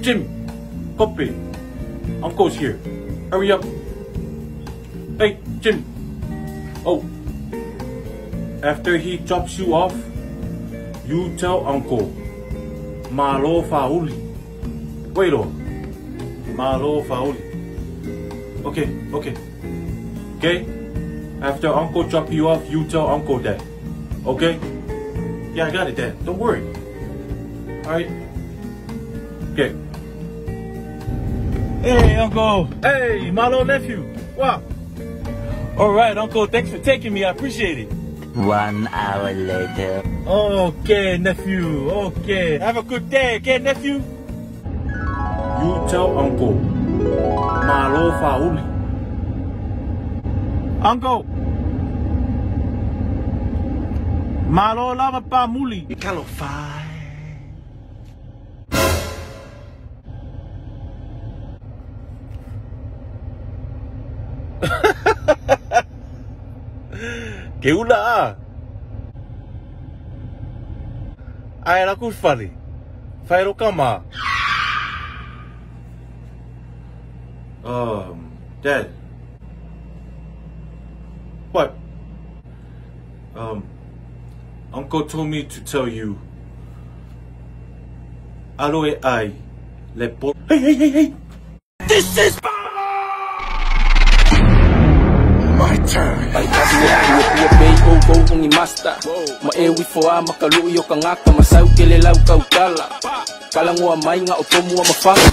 Jim, Poppy, Uncle's here. Hurry up. Hey, Jim. Oh. After he drops you off, you tell Uncle, Malo Fauli. Wait, oh. Malo Fauli. Okay, okay. Okay? After Uncle drop you off, you tell Uncle that. Okay? Yeah, I got it, Dad. Don't worry. Alright. Okay. Hey, Uncle. Hey, my little nephew. Wow. All right, Uncle. Thanks for taking me. I appreciate it. 1 hour later. Okay, nephew. Okay. Have a good day, okay, nephew? You tell Uncle. Malo Fauli. Uncle. Malo lava pa muli. Kalofai. Ke ula a. Ai la ku fale. Fai ro kama. Dad. What? Uncle told me to tell you. Aloe ai le po. Hey, hey, hey, hey! This is my turn. Ma e wifo a makalu i o kangaka masau ke le lau kaukala. Kalangoa mai ngā o tomu a mawhanga.